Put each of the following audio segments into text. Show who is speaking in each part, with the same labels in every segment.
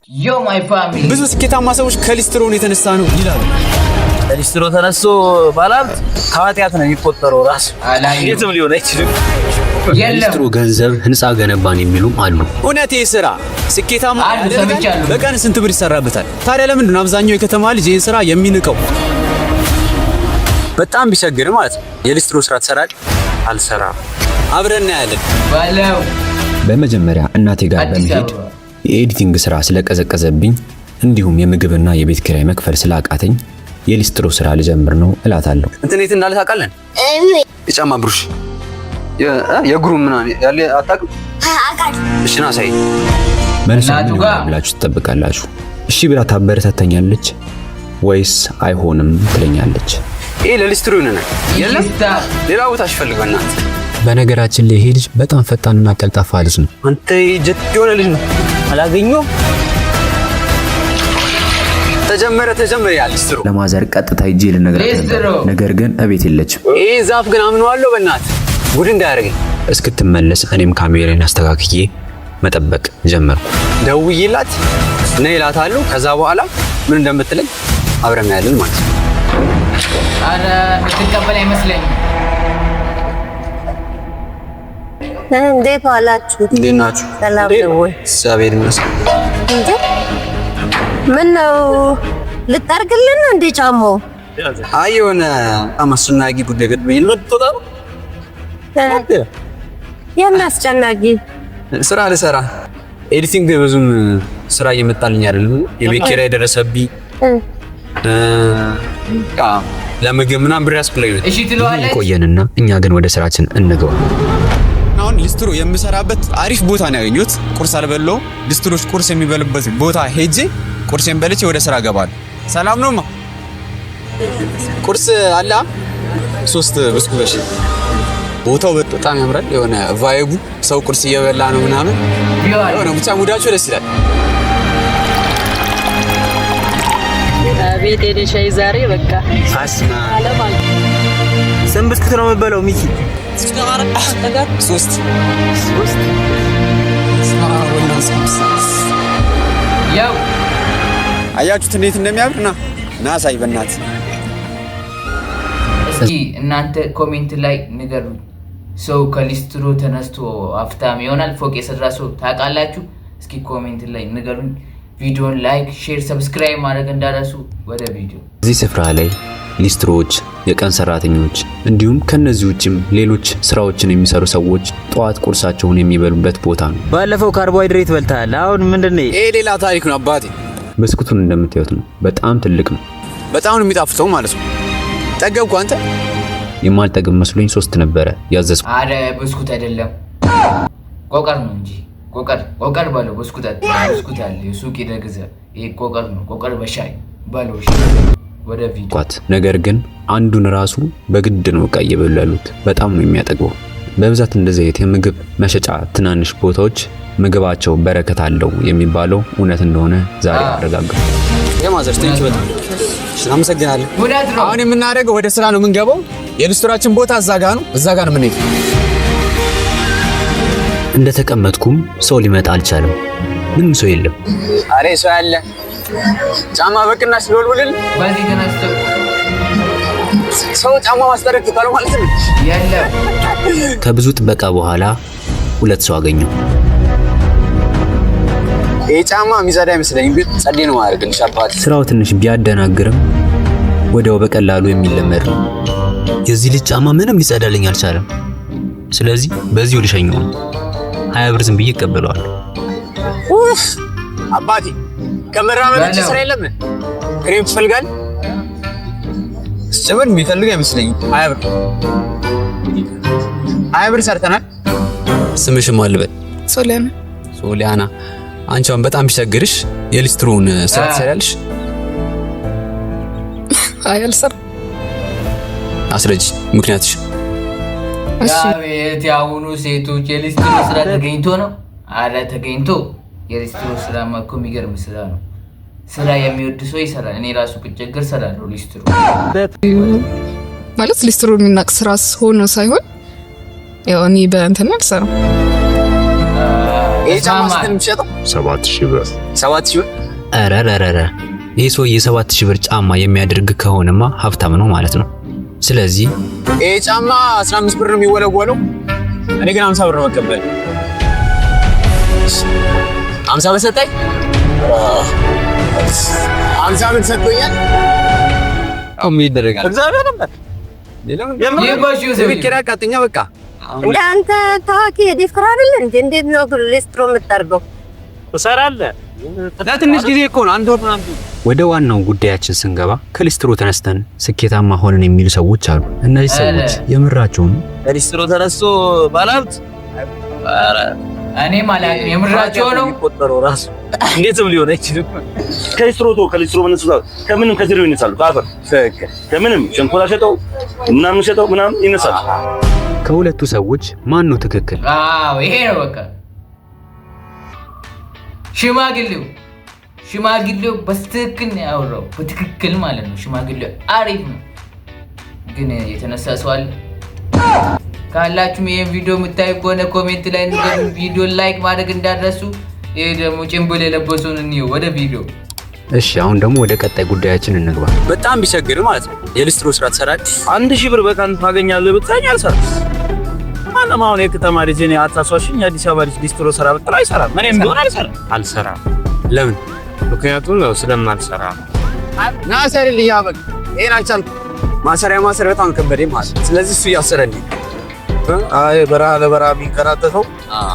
Speaker 1: Yo my family.
Speaker 2: ብዙ ስኬታማ ሰዎች ከሊስትሮ ነው የተነሳ ነው ይላሉ።
Speaker 3: ሊስትሮ ተነስቶ ባለሀብት ከኃጢአት ነው የሚቆጠረው። ራሱ
Speaker 1: አላየሁም።
Speaker 3: የትም ሊሆን አይችልም።
Speaker 1: የለም።
Speaker 4: ሊስትሮ ገንዘብ ህንፃ ገነባን የሚሉም አሉ።
Speaker 2: እውነት ይህ ስራ ስኬታማ
Speaker 1: አሉ፣
Speaker 2: ያደርጋል?
Speaker 1: ሰምቻለሁ።
Speaker 2: በቀን ስንት ብር ይሰራበታል? ታዲያ ለምንድን ነው አብዛኛው የከተማ ልጅ ይህን ስራ የሚንቀው? በጣም ቢቸግር ማለት ነው። የሊስትሮ ስራ ትሰራለህ?
Speaker 5: አልሰራም።
Speaker 2: አብረን እናያለን።
Speaker 1: በለው።
Speaker 4: በመጀመሪያ እናቴ ጋር
Speaker 1: አዲስ
Speaker 4: በመሄድ
Speaker 1: አበባ።
Speaker 4: የ editing ስራ ስለቀዘቀዘብኝ እንዲሁም የምግብና የቤት ኪራይ መክፈል ስላቃተኝ የሊስትሮ ስራ ልጀምር ነው እላታለሁ።
Speaker 2: እንትን የት እንዳለ ታውቃለህ? የጫማ ብሩሽ የእግሩ ምናምን ያለ አታውቅም? እሺ ና አሳየኝ።
Speaker 4: መልሷ
Speaker 1: እናቱ
Speaker 4: ምን
Speaker 1: ጋር።
Speaker 4: ይሆናል ብላችሁ ትጠብቃላችሁ? እሺ ብላ ታበረታታኛለች ወይስ አይሆንም ትለኛለች?
Speaker 2: ይሄ ለሊስትሮ ይሆነናል። የለም
Speaker 1: ይስታ።
Speaker 2: ሌላ ቦታ አሽፈልግ በእናትህ።
Speaker 4: በነገራችን ላይ ይሄ ልጅ በጣም ፈጣንና ቀልጣፋ ልጅ ነው።
Speaker 2: አንተ ጀት የሆነ ልጅ ነው። አላገኘሁም። ተጀመረ ተጀመረ ያ ሊስትሮ።
Speaker 4: ለ mother ቀጥታ ሂጄ ልነግራት ነበር፣
Speaker 1: ሊስትሮ።
Speaker 4: ነገር ግን እቤት የለችም።
Speaker 2: ይሄ ዛፍ ግን አምነዋለሁ። በእናትህ ጉድ እንዳያደርገኝ።
Speaker 4: እስክትመለስ እኔም ካሜራዬን አስተካክዬ መጠበቅ ጀመርኩ።
Speaker 2: ደውዬላት ነይ እላታለሁ። ከዛ በኋላ ምን እንደምትለኝ አብረን እናያለን ማለት ነው።
Speaker 1: አረ የምትቀበል አይመስለኝም።
Speaker 6: እንዴት ዋላችሁ?
Speaker 2: እንዴት ናችሁ?
Speaker 6: ሰላም ነው ወይ?
Speaker 2: እግዚአብሔር ይመስገን።
Speaker 6: እንዴ ምን ነው ልጠርግልን ነው እንዴ ጫማው?
Speaker 2: አይ የሆነ በጣም አስጨናቂ ጉዳይ ገጥሞኝ ነው። ልትወጣ ነው?
Speaker 6: የምን አስጨናቂ?
Speaker 2: ስራ ልሰራ editing ብዙም ስራ እየመጣልኝ አይደለም። የቤት ኪራይ ደረሰብኝ። በቃ ለምግብ ምናምን ብር ያስፈልገኛል።
Speaker 1: እሺ ትለዋለች።
Speaker 4: ቆየንና እኛ ግን ወደ ስራችን እንግባ።
Speaker 2: አሁን ሊስትሮ የምሰራበት አሪፍ ቦታ ነው ያገኘሁት። ቁርስ አልበላሁም። ሊስትሮች ቁርስ የሚበሉበት ቦታ ሄጄ ቁርሴን በልቼ ወደ ስራ እገባለሁ። ሰላም ነው ማ ቁርስ አለ? ሶስት ብስኩት በሽ። ቦታው በጣም ያምራል። የሆነ vibe ኡ ሰው ቁርስ እየበላ ነው ምናምን
Speaker 1: ቢዋል
Speaker 2: የሆነ ብቻ mood ኣቸው ደስ ይላል።
Speaker 7: አቤት የኔ ሻይ ዛሬ በቃ
Speaker 2: አስማ
Speaker 7: አለም አለ።
Speaker 3: ስንት ብስኩት ነው የምበለው ሚኪ?
Speaker 2: ሶስት።
Speaker 1: ያው
Speaker 2: አያችሁት እንዴት እንደሚያምር? ና ና ሳይ በእናትህ።
Speaker 1: እስኪ እናንተ comment ላይ ንገሩኝ። ሰው ከሊስትሮ ተነስቶ ሀብታም ይሆናል? ፎቅ የሰራ ሰው ታውቃላችሁ? እስኪ comment ላይ ንገሩኝ። ቪዲዮን like፣ share፣ subscribe ማድረግ እንዳትረሱ። ወደ ቪዲዮ።
Speaker 4: እዚህ ስፍራ ላይ ሊስትሮዎች፣ የቀን ሰራተኞች እንዲሁም ከነዚህ ውጭም ሌሎች ስራዎችን የሚሰሩ ሰዎች ጠዋት ቁርሳቸውን የሚበሉበት ቦታ ነው።
Speaker 3: ባለፈው ካርቦሃይድሬት በልተሃል። አሁን ምንድን ነው?
Speaker 2: ይሄ ሌላ ታሪክ ነው አባቴ።
Speaker 4: ብስኩቱን እንደምታዩት ነው። በጣም ትልቅ ነው።
Speaker 2: በጣም ነው የሚጣፍጠው ማለት ነው። ጠገብኩ አንተ።
Speaker 4: የማልጠግብ መስሎኝ ሶስት ነበረ ያዘዝኩት።
Speaker 1: አረ ብስኩት አይደለም ቆቀር ነው እንጂ፣ ቆቀር ቆቀር በለው። ብስኩት ብስኩት አለ የሱቅ ሄደህ። ይሄ ቆቀር ነው፣ ቆቀር በሻይ በለው። እሺ ወደ ቪዲዮ።
Speaker 4: ነገር ግን አንዱን ራሱ በግድ ነው ዕቃ እየበሉ ያሉት። በጣም ነው የሚያጠግበው። በብዛት እንደዚህ አይነት የምግብ መሸጫ ትናንሽ ቦታዎች ምግባቸው በረከት አለው የሚባለው እውነት እንደሆነ ዛሬ አረጋገጥኩ።
Speaker 2: የ mother thank you በጣም እሺ፣ አመሰግናለሁ።
Speaker 1: እውነት ነው።
Speaker 2: አሁን የምናደርገው ወደ ስራ ነው የምንገባው። የሊስትሯችን ቦታ እዛ ጋ ነው፣ እዛ ጋ ነው የምንሄደው።
Speaker 4: እንደተቀመጥኩም ሰው ሊመጣ አልቻለም። ምንም ሰው የለም።
Speaker 2: አሬ ሰው ያለ ጫማ በቅናሽ ልወልውልል።
Speaker 1: በዚህ ተነስቶ
Speaker 2: ሰው ጫማ ማስጠረግ ትቷል ማለት ነው።
Speaker 1: የለም።
Speaker 4: ከብዙ ጥበቃ በኋላ ሁለት ሰው አገኘሁ።
Speaker 2: ይሄ ጫማ የሚጸዳ አይመስለኝም፣ ግን ጸዴ ነው ማድረግልሽ አባቴ።
Speaker 4: ስራው ትንሽ ቢያደናግርም ወዲያው በቀላሉ የሚለመድ ነው። የዚህ ልጅ ጫማ ምንም ሊጸዳልኝ አልቻለም። ስለዚህ በዚሁ ልሸኘው ነው። 20 ብር ዝም ብዬ እቀበለዋለሁ።
Speaker 2: ኡፍ አባቴ፣ ከመራመድ ውጭ
Speaker 1: በለው።
Speaker 2: ስራ የለም። ክሬም ትፈልጋለህ? ስጭምር የሚፈልግ አይመስለኝም። 20 ብር 20 ብር ሰርተናል። ስምሽም አልበል?
Speaker 8: ሶሊያና።
Speaker 2: ሶሊያና፣ አንቺ አሁን በጣም ቢቸግርሽ የሊስትሮውን ስራ ትሰሪያለሽ?
Speaker 8: አይ አልሰራም።
Speaker 2: አስረጅ ምክንያትሽ።
Speaker 8: እሺ።
Speaker 1: አቤት የአሁኑ ሴቶች፣ የሊስትሮ ስራ ተገኝቶ ነው። አረ ተገኝቶ፣ የሊስትሮ ስራማ እኮ የሚገርም ስራ ነው። ስራ የሚወድ ሰው ይሰራል። እኔ ራሱ ብቸገር እሰራለሁ ሊስትሮ።
Speaker 8: ማለት ሊስትሮ የሚናቅ ስራ ሆኖ ሳይሆን ያው እኔ በእንትን አልሰራም።
Speaker 2: ይሄ ጫማ ስንት ነው የሚሸጠው?
Speaker 5: 7,000 ብር።
Speaker 2: 7,000 ብር።
Speaker 4: ኧረ ይህ ሰው የ7,000 ብር ጫማ የሚያደርግ ከሆነማ ሀብታም ነው ማለት ነው። ስለዚህ
Speaker 2: ይሄ ጫማ 15 ብር ነው የሚወለወለው። እኔ ግን 50 ብር ነው መቀበል። 50 ብር ሰጠኝ። 50 ብር ሰጥቶኛል።
Speaker 4: አሁን ምን ይደረጋል?
Speaker 3: እግዚአብሔር ነበር።
Speaker 2: የቤት ኪራይ አቃጠኛ በቃ።
Speaker 6: እንደ አንተ ታዋቂ የዲስኩር አይደለ እንዴ? እንዴት ነው ሊስትሮ የምትጠርገው?
Speaker 3: ትሰራለህ።
Speaker 2: ለትንሽ ጊዜ እኮ ነው፣ አንድ ወር ምናምን።
Speaker 4: ወደ ዋናው ጉዳያችን ስንገባ ከሊስትሮ ተነስተን ስኬታማ ሆነን የሚሉ ሰዎች አሉ። እነዚህ ሰዎች የምራቸውን
Speaker 3: ከሊስትሮ ተነስቶ ባለሀብት
Speaker 1: እኔም አላውቅም። የምራቸው ነው
Speaker 3: የሚቆጠረው ራሱ እንዴትም ሊሆን አይችልም።
Speaker 9: ከሊስትሮ ተው፣ ከሊስትሮ መነሳት ከምንም ከዜሮ ይነሳሉ። ከአፈር ከምንም ሸንኮራ ሸጠው ምናምን ሸጠው ምናምን ይነሳሉ።
Speaker 4: ከሁለቱ ሰዎች ማን ነው ትክክል?
Speaker 1: አዎ ይሄ ነው በቃ። ሽማግሌው ሽማግሌው በትክክል ነው ያወራው፣ በትክክል ማለት ነው። ሽማግሌው አሪፍ ነው፣ ግን የተነሳ ሰው አለ ካላችሁም ይሄን ቪዲዮ የምታዩ ከሆነ comment ላይ ንገሩን። ቪዲዮ like ማድረግ እንዳትረሱ። ይሄ ደግሞ ጭንብል የለበሰውን እንየው። ወደ ቪዲዮ።
Speaker 4: እሺ፣ አሁን ደግሞ ወደ ቀጣይ ጉዳያችን እንግባ።
Speaker 2: በጣም ቢቸግር ማለት ነው የሊስትሮ ስራ ትሰራለህ?
Speaker 3: 1,000 ብር በቀን ታገኛለህ ብትለኝ አልሰራም። ማንም አሁን የከተማ ልጅ እኔ አታሷሽኝ፣ የአዲስ አበባ ልጅ ሊስትሮ ስራ ብትለው አይሰራም። እኔም ቢሆን አልሰራም።
Speaker 10: አልሰራም።
Speaker 2: ለምን?
Speaker 10: ምክንያቱም ያው ስለማልሰራ ነው።
Speaker 2: ና ሰርልኝ። በቃ ይሄን አልቻልኩም። ማሰሪያ ማሰር በጣም ከበደኝ ማለት ነው። ስለዚህ እሱ እያሰረልኝ።
Speaker 11: አይ በረሃ ለበረሃ የሚንከራተተው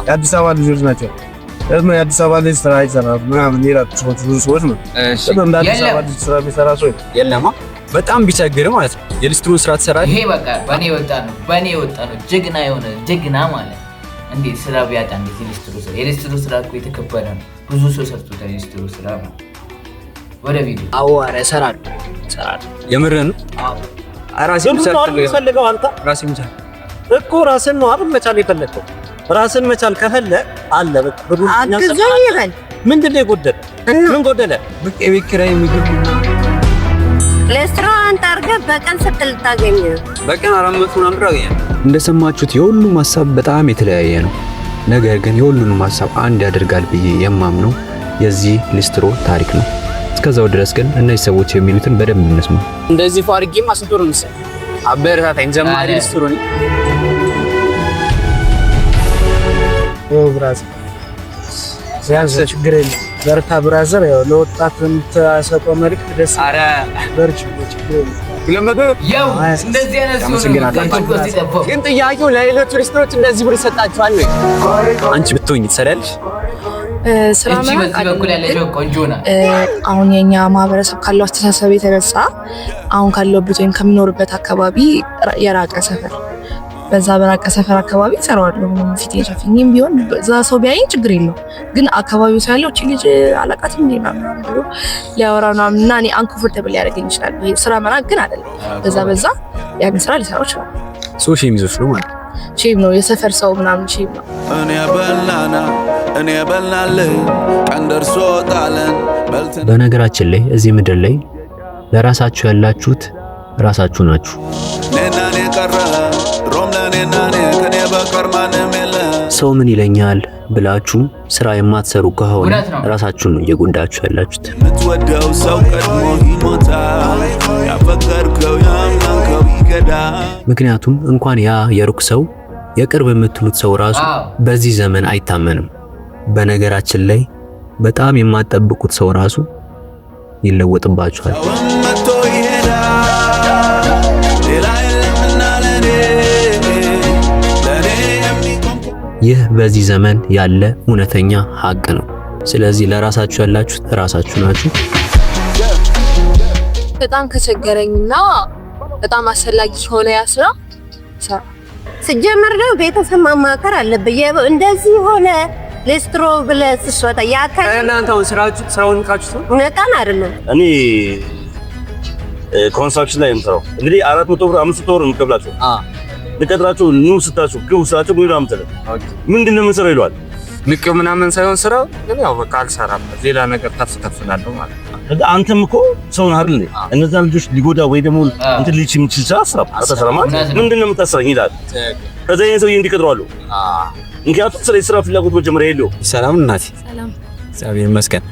Speaker 11: የአዲስ አበባ ልጆች ናቸው። ደግሞ የአዲስ አበባ ልጅ ስራ አይሰራም ምናምን ይላሉ ሰዎች፣ ብዙ ሰዎች ነው። እንደ አዲስ አበባ ልጅ ስራ የሚሰራ ሰው
Speaker 2: የለማ። በጣም ቢቸግር ማለት ነው የሊስትሮን ስራ ትሰራለህ?
Speaker 1: ይሄ በቃ በእኔ ወጣ ነው፣ በእኔ ወጣ ነው። ጀግና የሆነ ጀግና ማለት እንዴት ስራ ቢያጣ እንዴት የሊስትሮ ስራ፣ የሊስትሮ ስራ እኮ የተከበረ ነው። ብዙ ሰው ሰርቶታል የሊስትሮ ስራ ነው። ወደ ቪዲዮ።
Speaker 2: አዎ፣ ኧረ እሰራለሁ እሰራለሁ። የምርህን ነው? ራሴን
Speaker 3: ፈልገው አንተ
Speaker 2: ራሴን መቻል
Speaker 3: እኮ ራስን ነው አይደል መቻል የፈለግከው? ራስን መቻል ከፈለግ አለ በቃ ብሩ
Speaker 6: አግዞኝ ይበል።
Speaker 3: ምንድን ነው የጎደለ? ምን ጎደለ?
Speaker 2: በቃ የቤት ኪራይ፣ ምግብ።
Speaker 6: ሊስትሮ አንተ አድርገህ በቀን ስንት ልታገኝ ነው?
Speaker 2: በቀን 400 ምናምን ብር አገኛለሁ።
Speaker 4: እንደሰማችሁት የሁሉም ሀሳብ በጣም የተለያየ ነው። ነገር ግን የሁሉንም ሀሳብ አንድ ያደርጋል ብዬ የማምነው የዚህ ሊስትሮ ታሪክ ነው። እስከዛው ድረስ ግን እነዚህ ሰዎች የሚሉትን በደንብ እንስማ።
Speaker 2: እንደዚህ ፎ አድርጌማ ስንት ወር መሰለህ? አበረታታኝ። ጀማሪ ሊስትሮ ነኝ።
Speaker 11: Brother ችግር የለም በርታ brother። ያው ለወጣት የምትሰጠው መልዕክት ደስ በርቺ፣ ችግር የለም።
Speaker 2: 200።
Speaker 1: ያው እንደዚህ አይነት ሰው ነው ከኢትዮጵያ ውስጥ የጠፋው።
Speaker 2: ግን ጥያቄው ለሌሎች ሊስትሮች እንደዚህ ብር ይሰጣችኋል ወይ? አንቺ ብትሆኚ ትሰሪያለሽ?
Speaker 8: ስራ
Speaker 1: እቺ
Speaker 8: መናቅ
Speaker 1: በዚህ በኩል
Speaker 8: አይደለም፣
Speaker 1: ያለችው ቆንጆ ናት።
Speaker 8: አሁን የኛ ማህበረሰብ ካለው አስተሳሰብ የተነሳ አሁን ካለሁበት ወይም ከምኖርበት አካባቢ የራቀ ሰፈር፣ በዛ በራቀ ሰፈር አካባቢ እሰራዋለሁ። ምንም ፊቴን ሸፍኜም ቢሆን እዛ ሰው ቢያየኝ ችግር የለውም። ግን አካባቢው ሰው ያለው እቺ ልጅ አላቃትም እንዴ ምናምን ብሎ ሊያወራ ምናምን እና እኔ uncomfortable ሊያደርገኝ ይችላል። ይሄ ስራ መናቅ ግን አይደለም። በዛ በዛ ያን ስራ ሊሰራው ይችላል።
Speaker 2: ሰው shame ይዞሽ ነው ማለት ነው።
Speaker 8: Shame ነው፣ የሰፈር ሰው ምናምን shame ነው።
Speaker 12: እኔ በላና እኔ በላልህ ቀን ደርሶ ጣለን በልተን።
Speaker 4: በነገራችን ላይ እዚህ ምድር ላይ ለራሳችሁ ያላችሁት ራሳችሁ ናችሁ።
Speaker 12: እኔና እኔ ቀረ ድሮም ለእኔና እኔ ከኔ በቀር ማንም የለ።
Speaker 4: ሰው ምን ይለኛል ብላችሁ ስራ የማትሰሩ ከሆነ
Speaker 1: እውነት ነው።
Speaker 4: ራሳችሁን ነው እየጎዳችሁ ያላችሁት።
Speaker 12: የምትወደው ሰው ቀድሞ ይሞታል፣ ያፈቀርከው ያመንከው ይከዳል።
Speaker 4: ምክንያቱም እንኳን ያ የሩቅ ሰው የቅርብ የምትሉት ሰው ራሱ በዚህ ዘመን አይታመንም። በነገራችን ላይ በጣም የማትጠብቁት ሰው ራሱ ይለወጥባችኋል።
Speaker 12: መጥቶ ይሄዳል፣ ሌላ የለምና ለኔ ለኔ የሚቆም።
Speaker 4: ይህ በዚህ ዘመን ያለ እውነተኛ ሀቅ ነው። ስለዚህ ለራሳችሁ ያላችሁት ራሳችሁ ናችሁ።
Speaker 8: በጣም ከቸገረኝና በጣም አስፈላጊ ከሆነ ያ ስራ እሰራለሁ።
Speaker 6: ሲጀመር ደግሞ ቤተሰብ ማማከር አለብህ። እንደዚህ ሆነ ሊስትሮ ብለህ ስትወጣ
Speaker 2: እናንተ አሁን ስራችሁ ስራውን ካችሁት ነው?
Speaker 6: ነቃን አይደለም።
Speaker 9: እኔ construction ላይ የምሰራው እንግዲህ 400 ብር 500 ብር የምከፍላቸው ልቀጥራቸው ኑ ስታቸው ግቡ ስላቸው ምን አምጥተህ ምንድን ነው የምንሰራው ይለዋል።
Speaker 10: ንቅ ምናምን ሳይሆን ስራው ግን ያው በቃ አልሰራም፣ ሌላ ነገር ተፍ ተፍ እላለሁ ማለት ነው።
Speaker 9: አንተም እኮ ሰው ነህ አይደል? እነዛ ልጆች ሊጎዳ ወይ ደግሞ እንትን ሊች የሚችል ስራ ስራ አትሰራም ማለት ምንድን ነው የምታሰራኝ ይላል። ከዛ ይሄን ሰውዬ እንዲቀጥረዋለሁ። ምክንያቱም ስለ የስራ ፍላጎት መጀመሪያ የለውም።
Speaker 2: ሰላም እናቴ።
Speaker 8: ሰላም።
Speaker 2: እግዚአብሔር ይመስገን።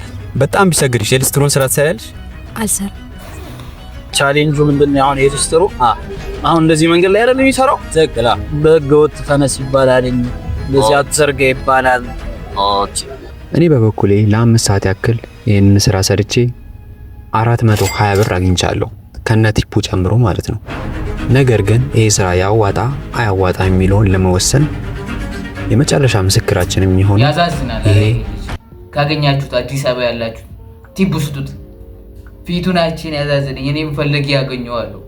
Speaker 2: በጣም ቢቸግርሽ የሊስትሮን ስራ ትሰሪያለሽ?
Speaker 8: አልሰራም።
Speaker 3: ቻሌንጁ ምንድን ነው? አሁን የሊስትሮ አሁን እንደዚህ መንገድ ላይ አይደለም የሚሰራው።
Speaker 2: ትክክል።
Speaker 3: በህገ ወጥ ተነስ ይባላል፣ እንደዚህ አትዘርጋ ይባላል።
Speaker 4: እኔ በበኩሌ ለ5 ሰዓት ያክል ይህንን ስራ ሰርቼ 420 ብር አግኝቻለሁ ከነ tip ኡ ጨምሮ ማለት ነው። ነገር ግን ይህ ስራ ያዋጣ አያዋጣ የሚለውን ለመወሰን የመጨረሻ ምስክራችን የሚሆነው
Speaker 1: ያሳዝናል።
Speaker 4: ይሄ
Speaker 1: ካገኛችሁት አዲስ አበባ ያላችሁት tip ስጡት። ፊቱን አይቼን ያሳዝነኝ። እኔም ፈልጌ ያገኘዋለሁ።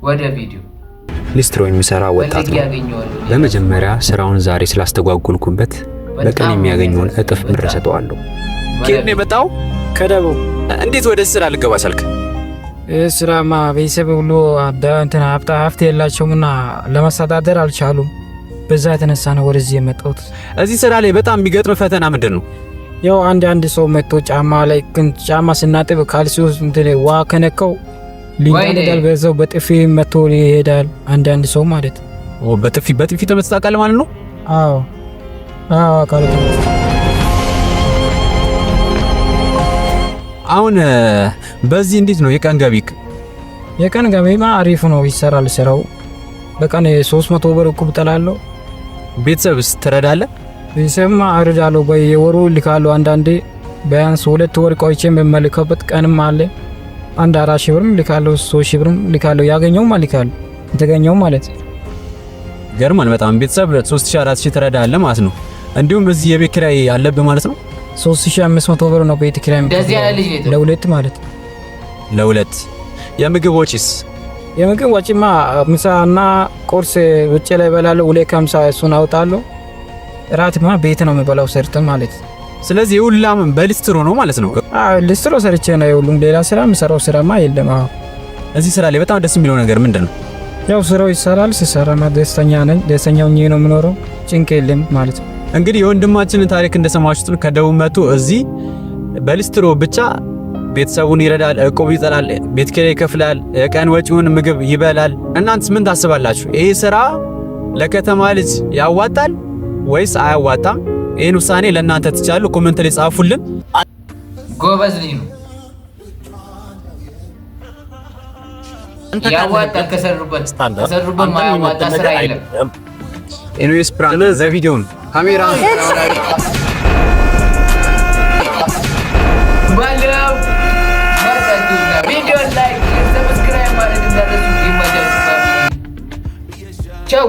Speaker 1: ወደ ቪዲዮ።
Speaker 4: ሊስትሮ የሚሰራ ወጣት
Speaker 1: ፈልጌ
Speaker 4: ነው።
Speaker 1: ያገኘዋለሁ።
Speaker 4: በመጀመሪያ ስራውን ዛሬ ስላስተጓጎልኩበት በቀን
Speaker 1: በጣም
Speaker 4: የሚያገኘውን እጥፍ ብር እሰጠዋለሁ።
Speaker 2: ከየት ነው የመጣው?
Speaker 5: ከደቡብ።
Speaker 2: እንዴት ወደ ስራ ልገባ ቻልክ?
Speaker 5: ይህ ስራማ ቤተሰብ ሁሉ እንትን ሀብት ሀብት የላቸውም እና ለመስተዳደር አልቻሉም። በዛ የተነሳ ነው ወደዚህ የመጣሁት።
Speaker 2: እዚህ ስራ ላይ በጣም የሚገጥም ፈተና ምንድን ነው?
Speaker 5: ያው አንድ አንድ ሰው መጥቶ ጫማ ላይ ግን ጫማ ስናጥብ ካልሲ ውስጥ እንትን ውሃ ከነካው ሊንዳል፣ በዛው በጥፊ መጥቶ ይሄዳል። አንዳንድ ሰው ማለት።
Speaker 2: ኦ፣ በጥፊ በጥፊ ተመትተህ ታውቃለህ ማለት ነው?
Speaker 5: አዎ፣ አውቃለሁ።
Speaker 2: አሁን በዚህ እንዴት ነው የቀን ገቢክ?
Speaker 5: የቀን ገቢማ አሪፍ ነው፣ ይሰራል ስራው። በቀን 300 ብር እቁብ ጥላለሁ።
Speaker 2: ቤተሰብስ ትረዳለህ?
Speaker 5: ቤተሰብማ እረዳለሁ። በየወሩ ልካለሁ። አንዳንዴ ቢያንስ 2 ወር ቆይቼ የምመልከበት ቀንም አለ። አንድ 4,000 ብርም ልካለሁ፣ 3,000 ብርም ልካለሁ። ያገኘውም ልካለሁ፣ የተገኘው ማለት።
Speaker 2: ገርማል በጣም። ቤተሰብ 3000 4000 ትረዳለህ ማለት ነው። እንዲሁም እዚህ የቤት ኪራይ አለብህ ማለት ነው?
Speaker 5: 3500 ብር ነው ቤት ኪራይ።
Speaker 1: እንደዚህ ያለ ልጅ ነው።
Speaker 5: ለሁለት ማለት።
Speaker 2: ለሁለት። የምግብ ወጪስ?
Speaker 5: የምግብ ወጪማ ምሳና ቁርስ ውጭ ላይ እበላለሁ። 2.50 እሱን አውጣለሁ። እራትማ ቤት ነው የምበላው ሰርተን ማለት።
Speaker 2: ስለዚህ የሁላም በሊስትሮ ነው ማለት ነው?
Speaker 5: አዎ፣ ሊስትሮ ሰርቼ ነው የሁሉም። ሌላ ስራ የምሰራው ስራማ የለም። አዎ።
Speaker 2: እዚህ ስራ ላይ በጣም ደስ የሚለው ነገር ምንድን ነው?
Speaker 5: ያው ስራው ይሰራል። ሲሰራማ ደስተኛ ነኝ። ደስተኛ ሆኜ ነው የምኖረው። ጭንቅ የለም ማለት ነው።
Speaker 2: እንግዲህ የወንድማችንን ታሪክ እንደሰማችሁት ከደቡብ መጥቶ እዚህ በሊስትሮ ብቻ ቤተሰቡን ይረዳል፣ እቁብ ይጥላል፣ ቤት ኪራይ ይከፍላል፣ የቀን ወጪውን ምግብ ይበላል። እናንተስ ምን ታስባላችሁ? ይህ ስራ ለከተማ ልጅ ያዋጣል ወይስ አያዋጣም? ይህን ውሳኔ ለእናንተ ትቻሉ። Comment ላይ ጻፉልን።
Speaker 1: ጎበዝ ልጅ ነው። ያዋጣል። ከሰሩበት ከሰሩበት ማያዋጣ ስራ የለም።
Speaker 2: Anyways, prank ዘቪዲዮን ካሜራ
Speaker 1: ባለው ቪዲዮ like፣ subscribe ማድረግ እንዳትረሱ። ይመቻችሁ። ቻው።